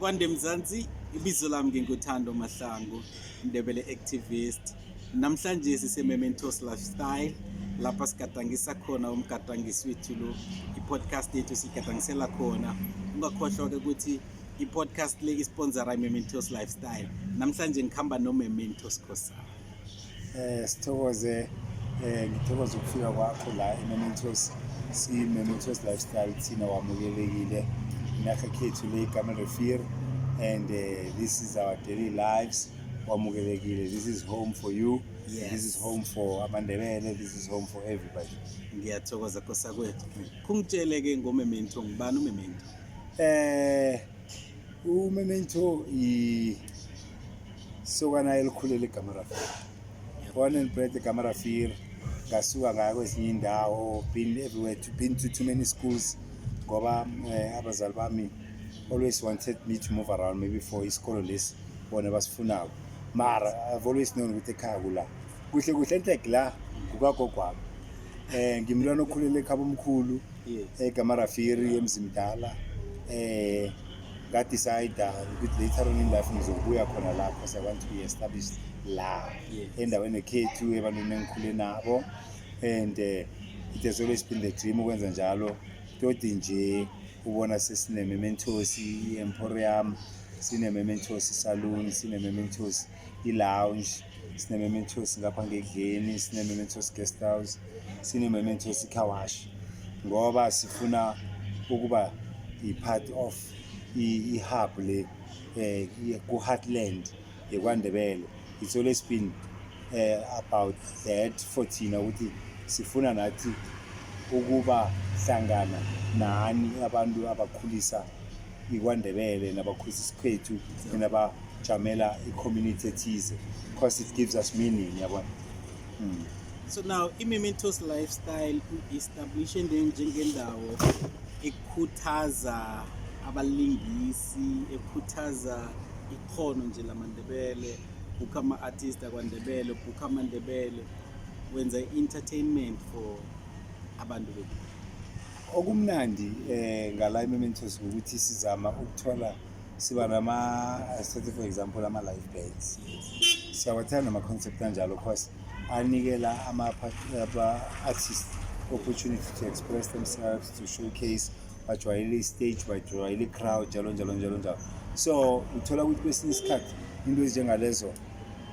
Akwande Mzansi, ibizo lami nginguThando Mahlangu, Ndebele activist. Namhlanje sise-Mementos Lifestyle lapha sigadangisa khona umgadangisi wethu lo, i-podcast yethu siyigadangisela khona. Ungakhohlwa-ke ukuthi i-podcast le isponsora i-Mementos Lifestyle. Namhlanje ngikhamba no-Mementos Khosana. Sithokoze, ngithokoza ukufika kwakho la eMementos. Si-Mementos Lifestyle thina, wamukelekile inarha khethu le iKameelrivier, and this is our daily lives. Wamukelekile, this is home for you. This is home for amaNdebele, this is home for everybody. Ngiyathokoza, Khosakwethu. Khungitshele-ke ngoMemento, ngubani uMemento? UMemento isokana elikhulele eGamarafir, born and bred eGamarafir. Ngasuka ngaya kwezinye indawo, been everywhere, been to too many schools ngoba abazali bami always wanted me to move around, maybe for isikolo lesi bona basifunako, mara I've always known ukuthi ekhaya kula kuhle kuhle enhleke la kukagogwami. Ngimntwana okhulele ekhaba omkhulu eGamarafiri, eMzimdala. Nga-decide ukuthi later on in life ngizobuya khona la because I want to be established la endaweni ekhethu, ebantwini engikhule nabo, and it has always been the dream ukwenza njalo. Toti nje ubona sesine-Mementos i-Emporium, sine-Mementos Saloon, sine-Mementos i-Lounge, sine-Mementos ngapha ngedleni, sine-Mementos Guest House, sine-Mementos i-car wash, ngoba sifuna ukuba i-part of i-hub le ku-heartland yekwaNdebele. It's always been about that for thina, ukuthi sifuna nathi ukuba hlangana nani abantu abakhulisa ikwaNdebele nabakhulisa isikhethu nabajamela i-community ethize, because it gives us meaning, yabona. So now i-Mementos Lifestyle u-establishe njengendawo ekhuthaza abalingisi, ekhuthaza ikhono nje lamaNdebele, bhukha ama-artist akwaNdebele, bhukha amaNdebele, wenza i-entertainment for abantu bethu. Okumnandi ngala eMementos ukuthi sizama ukuthola, siba nama, sithathe for example ama-live bands. Siyawathanda ama-concept anjalo cause anikela ama-artist opportunity to express themselves, to showcase, bajwayele i-stage, bajwayele i-crowd, njalo njalo njalo njalo. So uthola ukuthi kwesinye isikhathi into ezinjengalezo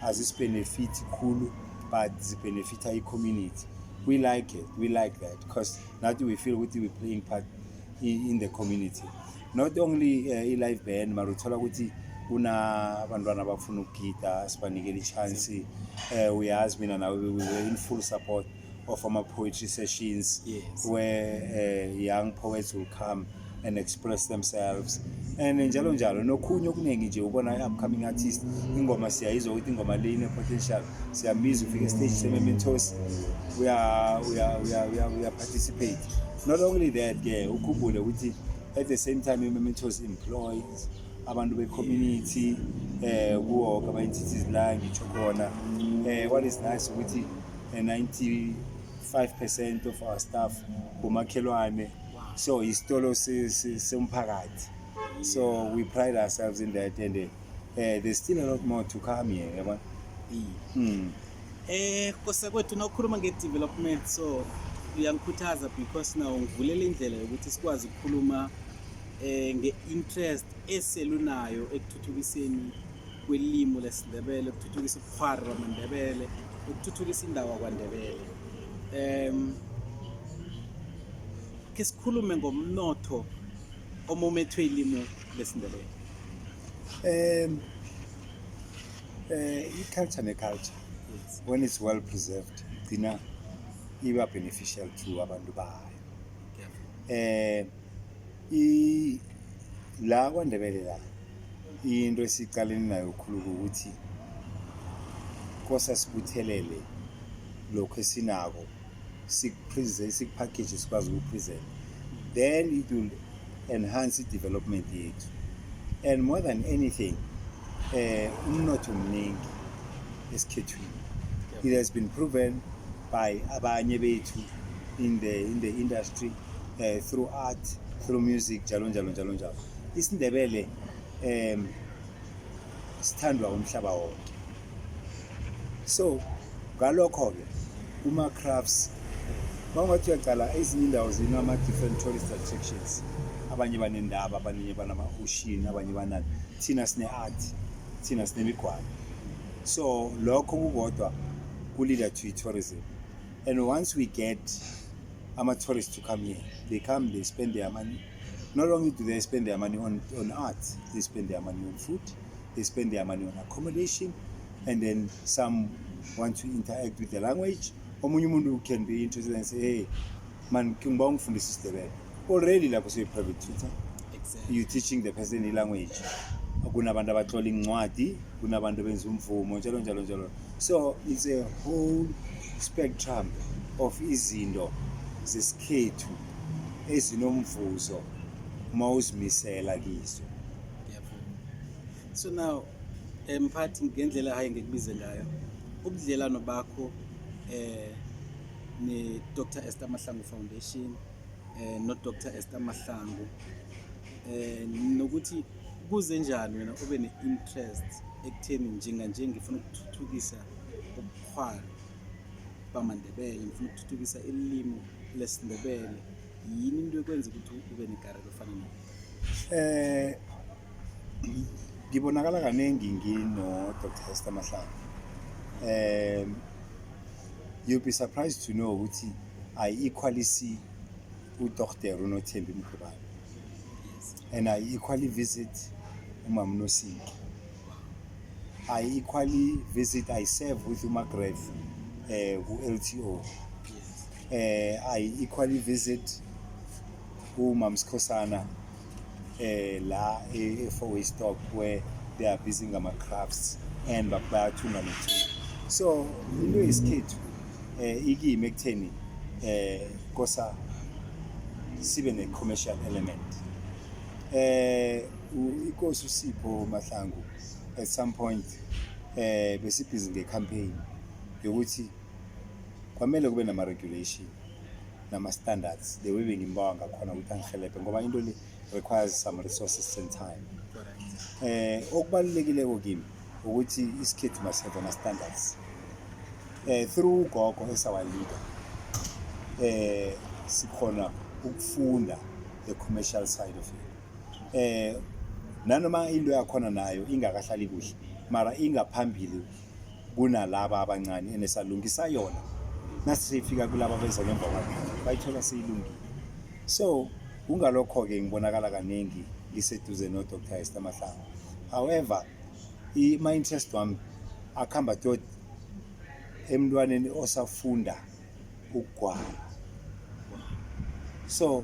azisi-benefit khulu, but zi-benefitha i-community. We like it, we like that because nathi we feel ukuthi we're playing part in the community. Not only i-live band, mara uthola ukuthi kunabantwana abafuna ukugida, sibanikela i-chance. Uyazi mina nawe we were in full support of ama-poetry sessions where young poets will come and express themselves and njalo njalo nokhunye okuningi nje. Ubona i-upcoming artist, ingoma siyayizwa ukuthi ingoma le ine-potential, siyambiza, ufike stage seMementos, uya participate. Not only that ke, ukhumbule ukuthi at the same time i-Mementos employs abantu be-community kuwo wonke ama-entities la ngitsho khona. What is nice ukuthi 95% of our staff bomakhelwane, so isitolo semphakathi. So we pride ourselves in that, and there's still a lot more to come here, yabona. Kosakwethu, nawukhuluma nge-development, so uyangikhuthaza because now ngivulela indlela yokuthi sikwazi ukukhuluma nge-interest eselunayo ekuthuthukiseni kwelimi lesiNdebele, ukuthuthukisa ubukhwari bamaNdebele, ukuthuthukisa indawo kwaNdebele. Ke sikhulume ngomnotho omumethwe ilimi lesiNdebele. I-culture ne-culture, when it's well preserved, igcina iba beneficial to abantu bayo. I la kwaNdebele la, into esicalene nayo khulu ukuthi kosa sibuthelele lokho esinako, siku-present, siku-package, sikwazi uku-present, then it will enhance i-development yethu. And more than anything, umnotho mningi esikhethwini. It has been proven by abanye bethu in the industry, through art, through music, njalo njalo njalo njalo. IsiNdebele Sithandwa umhlaba wonke. So ngalokho-ke kuma-crafts, mawungathi uyaqala ezinye indawo zinama-different tourist attractions, abanye banendaba, abanye banama-ocean, abanye banani. Thina sine-art, thina sinemigwalo. So lokho kukodwa ku-lead to i-tourism, and once we get ama-tourists to come here, they come, they spend their money. Not only do they spend their money on art, they spend their money on food, they spend their money on accommodation, and then some want to interact with the language. Omunye umuntu can be interested and say, "Hey man, ngiba ungifundisa isiNdebele." Already lapho seyi-private tutor. You teaching the person i-language. Kunabantu abatlola incwadi, kunabantu benza umvumo, njalo njalo njalo. So it's a whole spectrum of izinto zesikhethu ezinomvuzo uma uzimisela kizo. Ngiyavuma. So now, mphathi, ngendlela hayi ngikubize ngayo, ubudlelano bakho ne Dr Esther Mahlangu Foundation, no Dr Esther Mahlangu, nokuthi kuze njani wena ube ne-interest ekutheni njenganje ngifuna ukuthuthukisa ubukhwari bamaNdebele, ngifuna ukuthuthukisa ilimi lesiNdebele, yini into ekwenza ukuthi ube nekareko efana nayo? Ngibonakala kaningi ngino Dr Esther Mahlangu. You'll be surprised to know ukuthi I equally see uDr uNothembi Mkhubane and I equally visit uMama Nosiki. I equally visit, I serve with uMagreth ku LTO. I equally visit uMam Sikhosana la e four way stop where they are busy ngama crafts and bayathunga nothunga. So into yesikhethu ikimi ekutheni kosa sibe ne commercial element. Inkosi uSipho Mahlangu, at some point besibhizi ngecampaign yokuthi kwamele kube nama regulation nama standards, the way bengimbawa ngakhona ukuthi angihelebhe, ngoba into le requires some resources and time. Okubalulekile kimi ukuthi isikhethu must have ama standards through ugogo as our leader. Sikhona ukufunda the commercial side of it, nanoma into yakhona nayo ingakahlali kuhle, mara ingaphambili kunalaba abancane, ene salungisa yona nasifika kulaba beza ngemva kwakhe bayithola seyilungile. So kungalokho-ke ngibonakala kaningi ngiseduze no-Dr Esther Mahlangu. However, my interest wami akuhamba tot emntwaneni osafunda ukugwala. So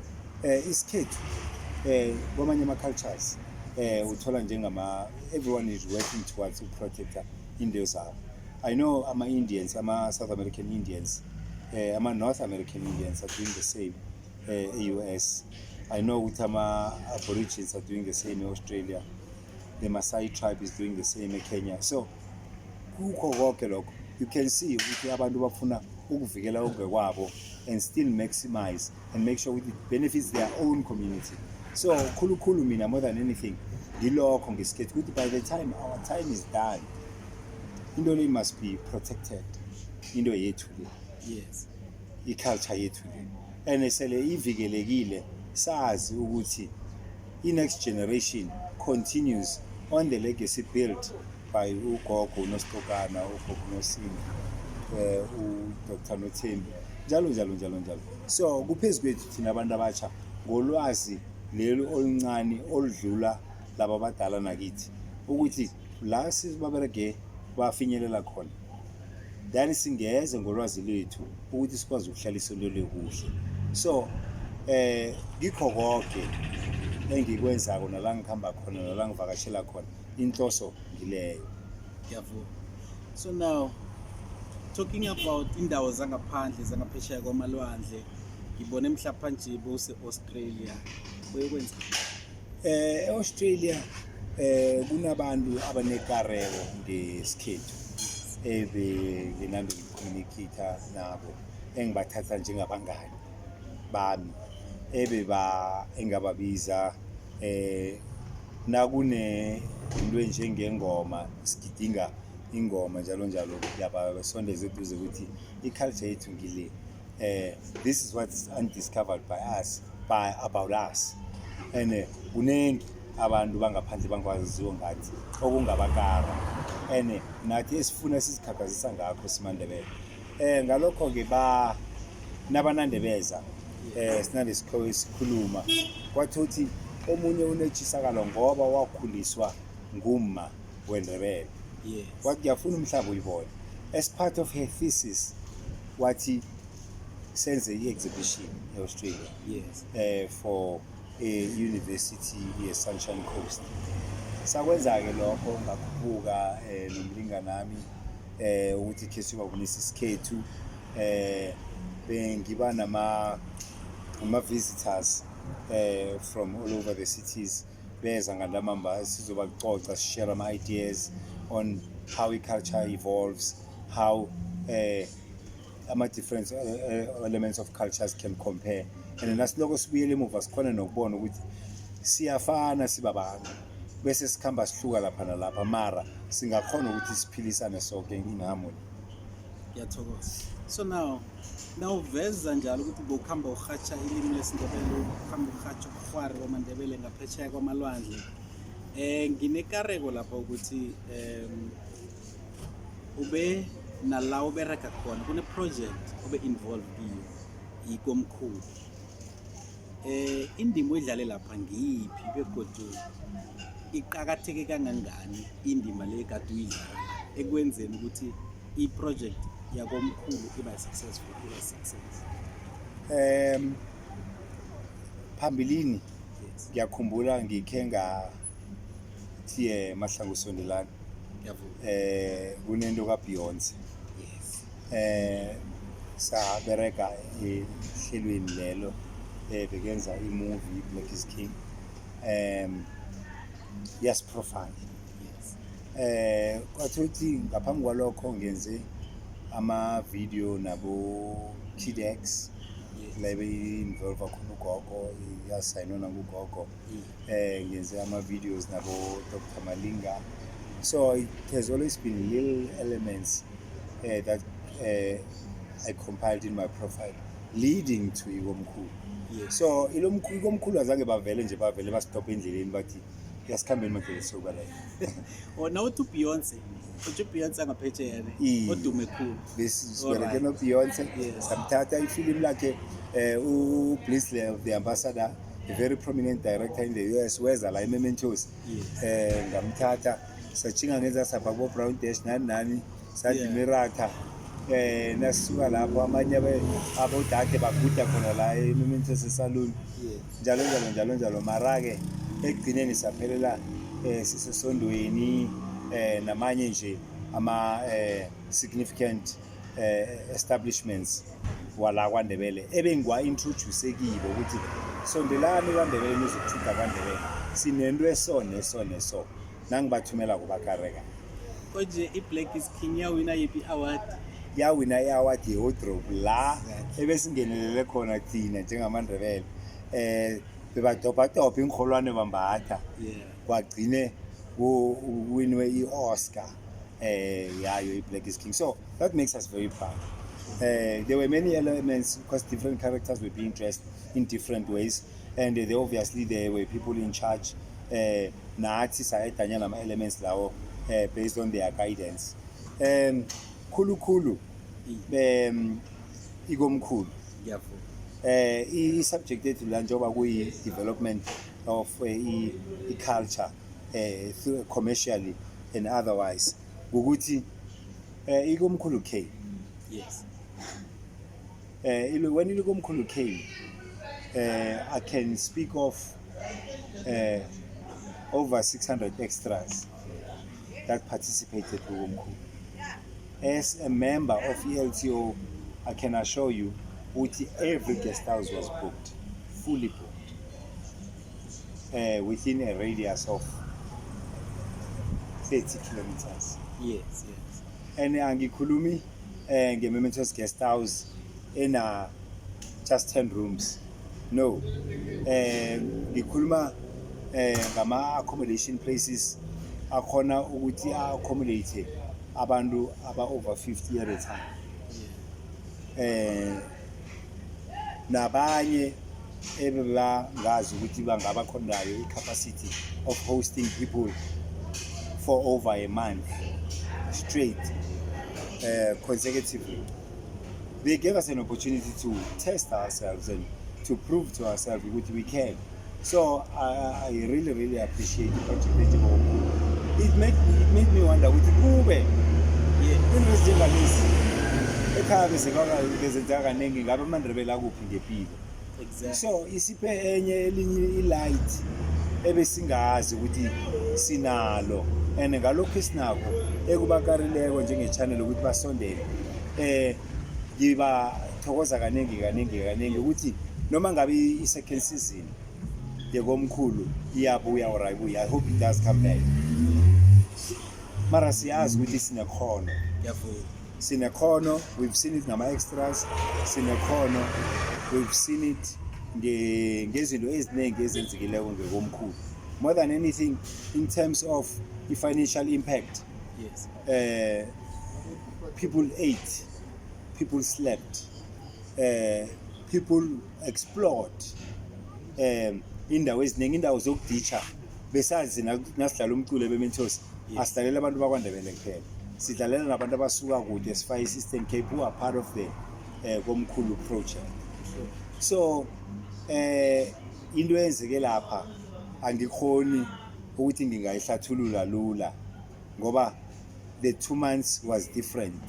isikhethu, kwamanye ama-cultures uthola njengama everyone is working towards ukuprotecta into zabo. I know ama-Indians, ama-South American Indians, ama-North American Indians are doing the same e-US. I know ukuthi ama-Aborigines are doing the same e-Australia. The Masai tribe is doing the same eKenya. So kukho konke lokho, you can see ukuthi abantu bafuna ukuvikela okungekwabo and still maximize and make sure ukuthi it benefits their own community. So khulukhulu mina, more than anything, ngilokho ngesikhethu ukuthi by the time our time is done, into le must be protected, into yethu le, i-culture yethu le, and sele ivikelekile, sazi ukuthi i-next generation continues on the legacy built by ugogo uNositokana, ugogo uNosindi, uDr Nothembi, njalo njalo njalo njalo. So kuphezu kwethu thina abantu abatsha ngolwazi leli oluncane oludlula laba abadala nakithi ukuthi la sibaberege bafinyelela khona, then singeze ngolwazi lethu ukuthi sikwazi ukuhlalisa into le kuhle. So ngikho konke engikwenzako nala ngikhamba khona, nala ngivakashela khona, inhloso ngileyo. Ngiyavuma. So now, talking about indawo zangaphandle, zangaphesheya kwamalwandle, ngibone mhlapha nje bowuse-Australia, uyokwenza? E-Australia kunabantu abanekareko ngesikhethu ebe nginande ngicommunicate nabo, engibathatha njengabangani bami, ebeba engababiza. Nakune into enjengengoma, sigidinga ingoma njalo njalo, yabasondeza eduze ukuthi i-culture yethu ngile. This is what's undiscovered by us, by about us, and kunengi abantu bangaphandle bangwaziwo ngathi okungabakara, and nathi esifuna sizikhakhazisa ngakho simaNdebele. Ngalokho-ke ba nabanandebeza sinande sikhuluma, kwathi uthi omunye unetshisakalo ngoba wakhuliswa ngumma weNdebele. Wathi ngiyafuna umhlaba uyibone. As part of her thesis, wathi senze i-exhibition e-Australia for a university ye-Sunshine Coast. Sakwenza-ke lokho, ngakhuphuka nomlinganami ukuthi khe siyobabonisa isikhethu. Bengiba nama ama-visitors from all over the cities, beza ngantamamba sizobacoca, share ama-ideas on how i-culture evolves, how ama-different elements of cultures can compare, and nasiloko sibuyele emuva sikhona nokubona ukuthi siyafana sibabantu, bese sikhamba sihluka lapha nalapha, mara singakhona ukuthi siphilisane soke in harmony. Ngiyathokoza. So now nawuveza njalo ukuthi bowukhamba urhatsha ilimi lesiNdebele, ukhamba urhatsha ubuhwari bamaNdebele ngaphesheya kwamalwandle, nginekareko lapha ukuthi ube nala ubereka khona kune-project obe involved kiyo, ikomkhulu. Indima oyidlale lapha ngiyiphi, begodu iqakatheke kangangani indima le kade uyidlala ekwenzeni ukuthi i-project yakomkhulu iba successful, iba success? Phambilini ngiyakhumbula ngikhe ngathi Mahlangu sondelani. Ngiyavuma. Kunento kaBeyonce. Sabereka ehlelweni lelo, bekenza i-movie Black is King, yes, profile. Kwathi ukuthi ngaphambi kwalokho ngenze ama video nabo Kid X, la be-involve khona ugogo, yasayinwa ngugogo. Ngenze ama videos nabo Dr Malinga, so it has always been little elements that I compiled in my profile leading to ikomkhulu. So ilomkhulu, ikomkhulu azange bavele nje, bavele basitopha endleleni bathi yasikhambeni manje sokuba la. Oh, nawuthi uBeyonce, uthi uBeyonce angaphetsheya ne? Iye. Odume khulu. Besibereke Alright. no-Beyonce. Samthatha ifilimu lakhe, uBliss the Ambassador, a very prominent director in the US, weza la eMementos. Ngamthatha sachinga ngenza sapha kubo Brown Dash nani nani, sadla imiratha. Nasisuka lapho amanye abodade baguda khona la eMementos esaluni, njalo njalo njalo njalo, mara-ke ekugcineni saphelela sisesondweni, namanye nje ama significant establishments wala kwaNdebele ebengiwa-introduce kibo ukuthi sondelani kwaNdebele nizokuthutha kwaNdebele, sinento eso neso neso, nangibathumela kubakareka. Konje i-Black is King yawina yiphi i-award? Yawina i-award ye-wardrobe la ebesingenelele khona thina njengamaNdebele. Bebadobhadobha iinrholwane bambatha, kwagcine kuwinwe i-Oscar yayo i-Black is King, so that makes us very proud. There were many elements because different characters were being dressed in different ways, and obviously there were people in charge. Nathi sayedanya nama-elements lawo based on their guidance. Khulu khulu ikomkhulu. Ngiyavuma. I-subject yethu la, njengoba kuyi-development of i-culture through commercially and otherwise, ukuthi ikomkhulu came. When ikomkhulu came, I can speak of over 600 extras that participated kukomkhulu. As a member of ELTO, I can assure you ukuthi every guest house was booked, fully booked, within a radius of 30 kilometers. And angikhulumi nge-Mementos guest house ena just 10 rooms, no. Ngikhuluma Ngama accommodation places akhona ukuthi a-accommodate abantu aba over 50 at a time. Nabanye ebebangazi ukuthi bangaba khona nayo i-capacity of hosting people for over a month straight, consecutively. They gave us an opportunity to test ourselves and to prove to ourselves ukuthi we can. So I really really appreciate the project enjengokomkhulu. It made me wonder ukuthi kube into ezinjengalezi ekhaya bezenzeka kaningi, ngabe amaNdebele akuphi ngempilo? So isiphe enye elinye i-light ebesingazi ukuthi sinalo, and ngalokhu esinakho ekubakarileko njenge-channel ukuthi basondele. Ngibathokoza kaningi kaningi kaningi ukuthi noma ngabe i-second season yekomkhulu iyabuya or ayibuya, I hope it does come back, mara siyazi ukuthi sinekhono. Sinekhono, we've seen it ngama-extras. Sinekhono, we've seen it ngezinto eziningi ezenzekileko ngekomkhulu. More than anything, in terms of i-financial impact, people ate, people slept, people explored indawo eziningi, indawo zokuditsha. Besazi nasidlala umculo eMementos, asidlalela abantu bakwaNdebele kuphela, sidlalela nabantu abasuka kude as far as Eastern Cape who are part of the Komkhulu project. So into eyenzeke lapha angikhoni ukuthi ngingayihlathulula lula ngoba the 2 months was different.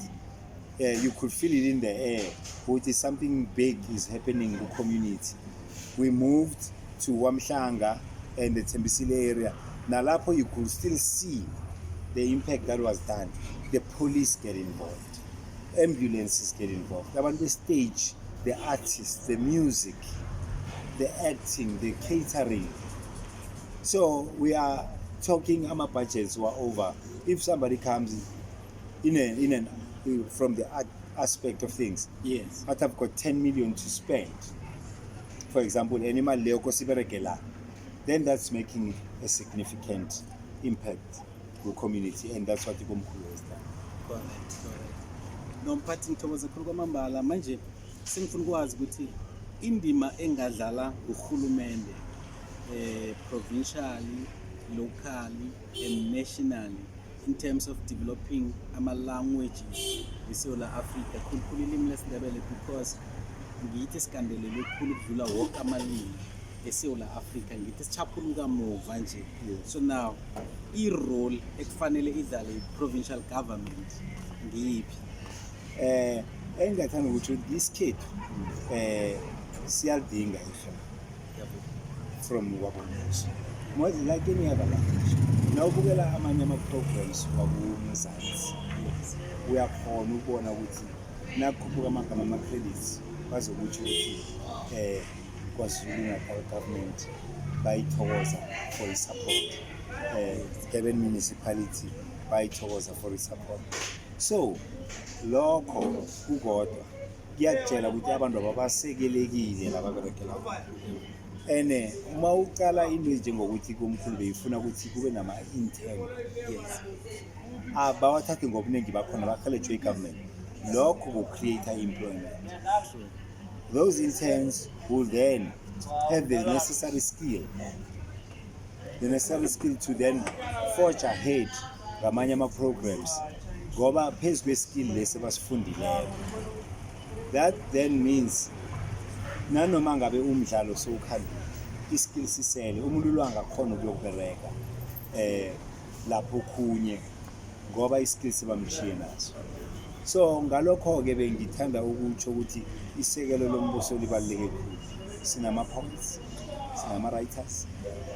You could feel it in the air ukuthi something big is happening ku-community. We moved to KwaMhlanga and the Thembisile area. Nalapho you could still see the impact that was done. The police get involved, ambulances get involved, abantu be-stage, the artists, the music, the acting, the catering. So we are talking ama-budgets were over. If somebody comes in a, in an from the art aspect of things, but I've got 10 million to spend, for example, and imali leyo kosibereke la, then that's making a significant impact to community, and that's what ikomkhulu has done. Correct. No, mphathi, ngithokoza kakhulu kwamambala. Manje sengifuna ukwazi ukuthi indima engadlala uhulumende, provincially, locally and nationally, in terms of developing ama languages eSouth Africa, khulukhulu ilimi lesiNdebele, because ngithi sigandelelwe khulu ukudlula wonke amalimi eSouth Africa, ngithi sichaphuluka muva nje. So now i-role ekufanele idlale i-provincial government ngiyiphi? Engingathanda ukuthi isikhethu siyalidinga ihlelo from kwabombuso more than like any other language. Nawubukela amanye ama-programs wakumzansi, uyakhona ukubona ukuthi nakukhuphuka amagama ama-credits bazokutsho ukuthi KwaZulu Natal government bayithokoza for i-support, Durban municipality bayithokoza for i-support. So lokho kukodwa kuyakutshela ukuthi abantu ababasekelekile laba berekela. Ene uma uqala into njengokuthi komkhulu beyifuna ukuthi kube nama-intern, abawathathe ngobuningi bakhona, bahelejwe i-government, lokho ku-create employment. Those interns will then have the necessary skill to then forge ahead ngamanye ama-programs, ngoba phezu kwe-skill lesi abasifundileyo. That then means nanoma ngabe umdlalo sowukhambile, i-skill sisele, umuntu lo angakhona ukuyokubereka lapho khunye ngoba i-skill sebamchiye naso. So ngalokho-ke bengithanda ukutsho ukuthi isekelo lombuso libaluleke khulu. Sinama-poets, sinama-writers,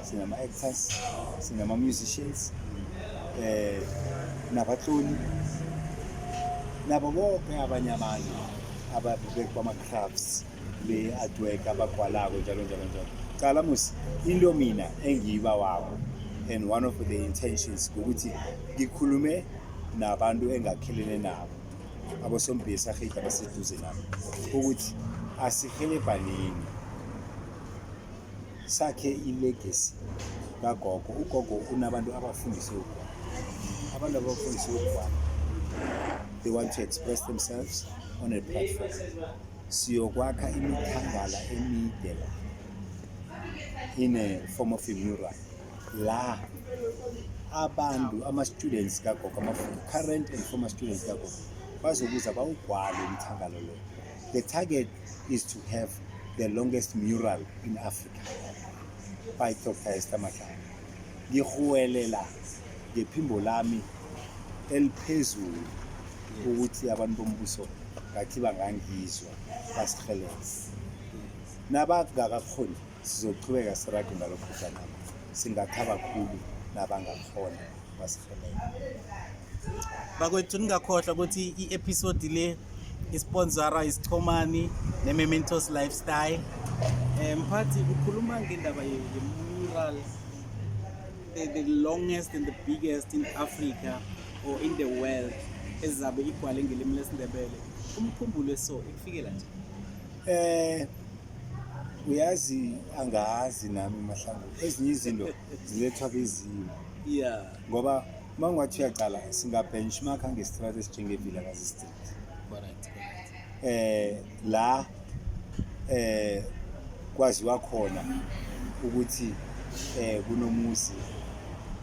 sinama-actors, sinama-musicians, nabatloli, nabo bonke abanye abantu ababekubama-crafts be-artwork, abagwalako, njalo njalo njalo. Cala musi into mina engiyibawako, and one of the intentions ukuthi ngikhulume nabantu engakhelene nabo, abosombhesi arhedi abaseduze nabo, ukuthi asihelebhaneni sakhe i-legacy. Kagogo, ugogo unabantu abafundise ukugwala, abantu abafundise ukugwala, they want to express themselves on a platform. Siyokwakha imithangala emide la in a form of a mural la abantu, ama-students kagogo, ama-current and former students kagogo, bazokuza bawugwale umthangalo lo. The target is to have the longest mural in Africa by Dr Esther Mahlangu. Ngihuwelela ngephimbo lami eliphezulu ukuthi abantu bombuso ngathi bangangizwa, basihelebhe. Nabangakakhoni, sizochubeka sirage ngalokho kanabo. Singathaba khulu nabangakhona basihelebhe. Bakwethu, ningakhohlwa ukuthi i-episode le isponsora isichomani ne-Mementos Lifestyle. Mphathi, ukhuluma ngendaba ye-mural, the longest and the biggest in Africa or in the world, ezabe igwale ngelimi lesiNdebele. Umkhumbulo so ikufikela nje? Uyazi, angazi nami Mahlangu, ezinye izinto zilethwa bezimo. Ngoba uma ungathi uyaqala, singa-benchmarka ngestrata esinjenge-Vilakazi Street. Correct correct La kwaziwa khona ukuthi kunomuzi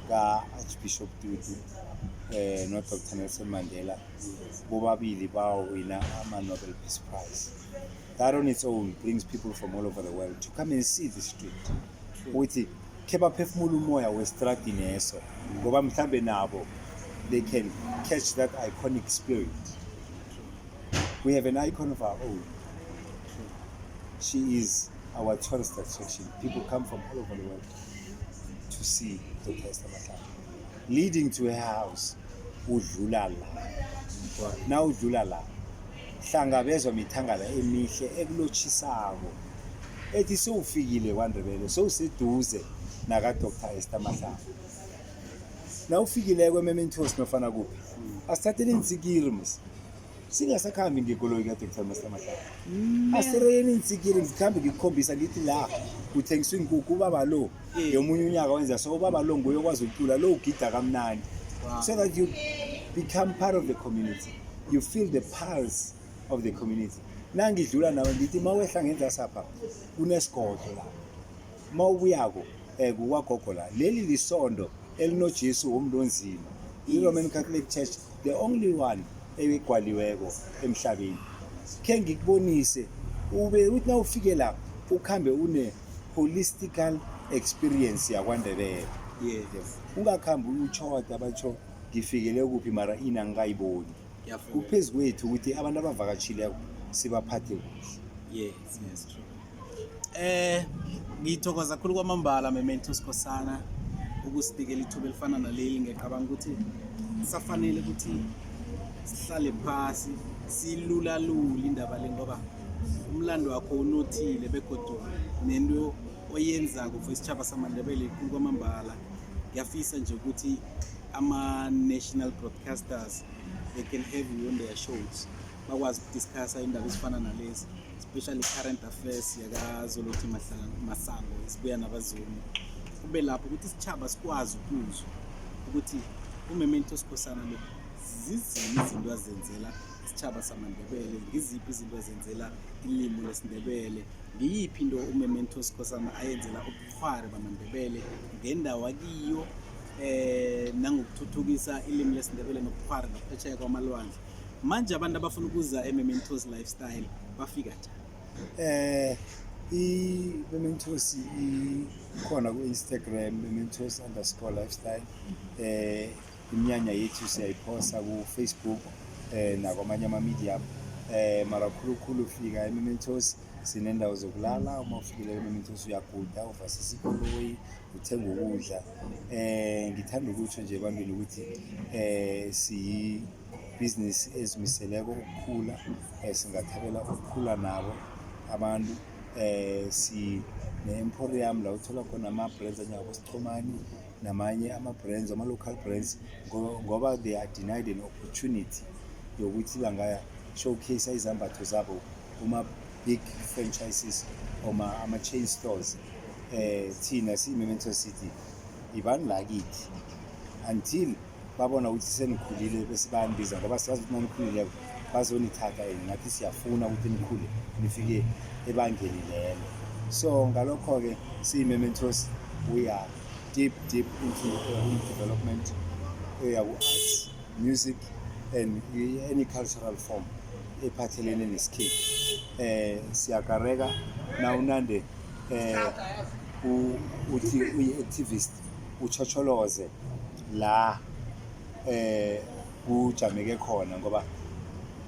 ka-Archbishop Tutu no Dr Nelson Mandela, bobabili bawina ama-Nobel Peace Prize. That on its own brings people from all over the world to come and see the street, ukuthi khe baphefumula umoya westradini eso, ngoba mhlambe nabo they can catch that iconic spirit. We have an icon of our own. She is our tourist attraction. People come from all over the world to see Dr Esther Mahlangu. Leading to her house, udlula la, na udlula la hlangabezwa mithangala emihle ekulotshisako, ethi sewufikile kwaNdebele, sewuseduze naka-Dr Esther Mahlangu. Na ufikileko eMementos nofana kuphi, asithathele iintsikiri mos, singasakhambi ngekoloyi ka-Dr Esther Mahlangu, asireyeni iintsikiri, ngikhambe ngikukhombisa, ngithi la kuthengiswa iinkukhu, ubaba lo yomunye unyaka wenza so, ubaba lo nguye okwazi ukucula lo, ugida kamnandi, so that you become part of the community, you feel the pulse of the community. Nangidlula nawe ngithi uma wehla ngenzasapha kunesigodlo la, uma ubuyako kukwagogo la, leli lisondo elinoJesu womuntu onzima, i-Roman Catholic Church, the only one egwaliweko emhlabeni. Khe ngikubonise, ube uthi na ufike la ukhambe une holistical experience yakwaNdebele. Ungakhambi utshoda batsho ngifikele kuphi, mara ina ngikayiboni. Kuphezu kwethu ukuthi abantu abavakatshileko sibaphathe kuhle. Yes, true. Ngithokoza kakhulu kwamambala, Memento Sikhosana, ukusinikela ithuba elifana naleli. Ngiyacabanga ukuthi kusafanele ukuthi sihlale phasi silulalule indaba le, ngoba umlando wakho unothile begodu nento oyenzako for isitjhaba samaNdebele ikhulu kwamambala. Ngiyafisa nje ukuthi ama-national broadcasters, they can have you on their shows, bakwazi ukudiscussa indaba ezifana nalezi, especially current affairs yakaZolothi Masango esibuya nabazumi, kube lapho ukuthi isitjhaba sikwazi ukuzwa ukuthi uMemento Sikhosana lo zizini izinto azenzela isitjhaba samaNdebele, ngiziphi izinto azenzela ilimi lesiNdebele, ngiyiphi into uMemento Sikhosana ayenzela ubukhwari bamaNdebele ngendawo akiyo, nangokuthuthukisa ilimi lesiNdebele nobukhwari ngaphesheya kwamalwandle. Manje abantu abafuna ukuza eMementos Lifestyle bafika njani? I-Mementos ikhona ku-Instagram, mementos_lifestyle. Iminyanya yethu siyayiphosa ku-Facebook nakwamanye ama-medium, mara khulukhulu fika eMementos, sinendawo zokulala. Uma ufikile eMementos uyaguda, uvasisa ikoloyi, uthenga ukudla. Ngithanda ukutsho nje ebantwini ukuthi siyi-business ezimiseleko ukukhula, singathabela ukukhula nabo abantu. Si ne-emporium la uthola khona ama-brands anjengabo-Sichomani namanye ama-brands, ama-local brands, ngoba they are denied an opportunity yokuthi bangaya showcase izambatho zabo kuma-big franchises or ama-chain stores. Thina siyi-Memento City, Ibani la kithi until babona ukuthi senikhulile, bese bayanibiza, ngoba siyazi ukuthi nanikhulileko bazonithatha, and ngathi siyafuna ukuthi nikhule nifike ebangeni lelo. So ngalokho-ke siyi-Mementos, we are deep deep into development eyaku-arts, music and any cultural form ephathelene nesikhethu. Siyakareka nawunande uthi uyi-activist, uchocholoze la kujameke khona, ngoba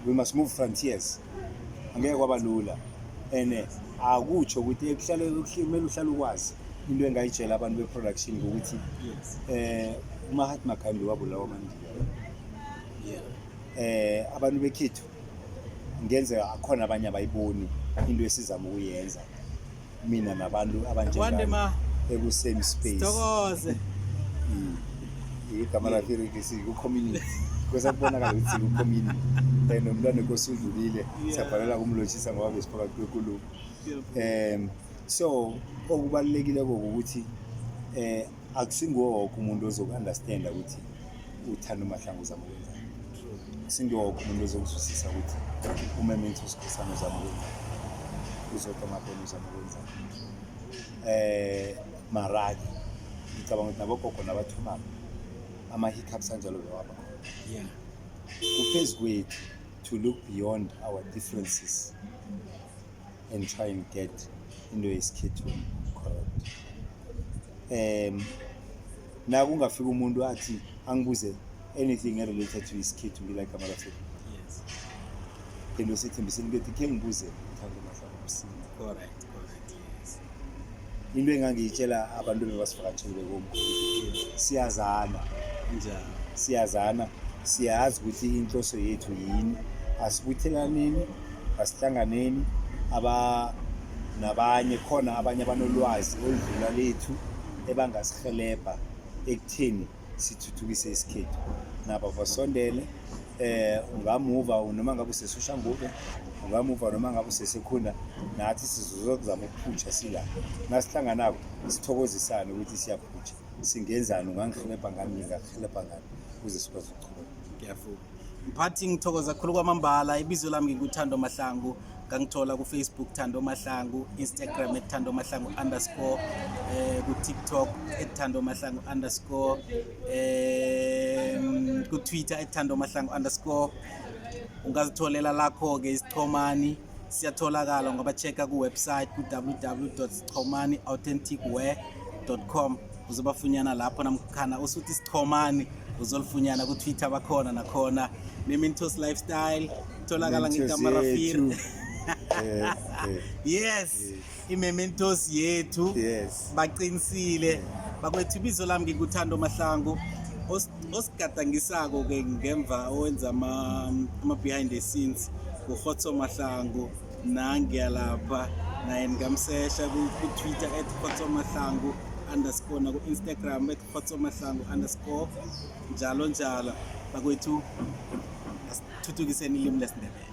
we must move frontiers. Angeke kwaba lula, and akutsho ukuthi ekuhlale kumele uhlale ukwazi. Into engayitshela abantu be-production ngokuthi uMahatma Gandhi wabulawa amaNdiya. Abantu bekhethu ngenzeka akhona abanye abayiboni into esizama ukuyenza, mina nabantu Kwande abanjengami ma eku-same space. Sithokoze. Igama lakhe siku-community, kwesakubonakala ukuthi siku-community, and nomntwana enkosi udlulile. Siyabhalela kumlotshisa ngoba besiphakathi kwenkulumo. So okubalulekile ukuthi akusinguwo wonke umuntu ozoku-understanda ukuthi uThando Mahlangu uzama ukwenzani, akusinguwo wonke umuntu ozokuzwisisa ukuthi uMementos Sikhosana uzama ukwenzani, uZodwa Mabena uzama ukwenzani. Maraki ngicabanga ukuthi nabogogo nabathomako ama-hiccups anjalo bewaba khona. Kuphezu kwethu to look beyond our differences and try and get into yesikhethu correct. Na kungafika umuntu athi angibuze anything related to isikhethu, ngila igama lafika into sethembiseni ukuthi khe ngibuze uThando Mahlangu msinya. Correct correct yes. Into engangiyitshela abantu bebasivakatshele bekomkhulu, siyazana. Njalo. Siyazana, siyazi ukuthi inhloso yethu yini. Asibuthelaneni, asihlanganeni aba nabanye khona, abanye abanolwazi oludlula lethu ebangasihelebha ekutheni sithuthukise isikhethu. Nabo basondele. Ungamuva noma ngabe useSoshanguve, ungamuva noma ngabe useSekhunda, nathi sizozama ukuphutsha sila. Nasihlanganako sithokozisane ukuthi siyaphutsha, singenzani, ungangihelebha ngani, ngingakuhelebha ngani, ukuze sikwazi ukuchubeka. Ngiyavuma, mphathi, ngithokoza kakhulu kwamambala. Ibizo lami nginguThando Mahlangu. Ngangithola ku-Facebook Thando Mahlangu, Instagram @ThandoMahlangu_, ku-TikTok @ThandoMahlangu_, ku-Twitter @ThandoMahlangu_. Ungazitholela lakho-ke isichomani, siyatholakala, ungaba-check-a ku-website ku-www.sichomaniauthenticwear.com, uzobafunyana lapho, namkhana usuthi sichomani uzolifunyana ku-Twitter, bakhona nakhona. Mementos Lifestyle tholakala Mementos ngegama Rafiri. yethu. Yes, iMementos yethu. Baqinisile bakwethu. Ibizo lami nginguThando Mahlangu. Osigadangisako-ke ngemva, owenza ama-behind the scenes, nguRhotso Mahlangu. Nangiya lapha naye ningamsesha ku-Twitter @KhotsoMahlangu_, naku-Instagram @KhotsoMahlangu_, njalo njalo. Bakwethu, asithuthukiseni ilimi lesiNdebele.